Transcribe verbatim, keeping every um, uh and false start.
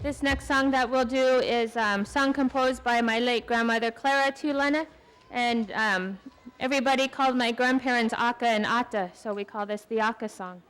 This next song that we'll do is um, song composed by my late grandmother Clara Tulena, and um, everybody called my grandparents Aka and Ata, so we call this the Aka song.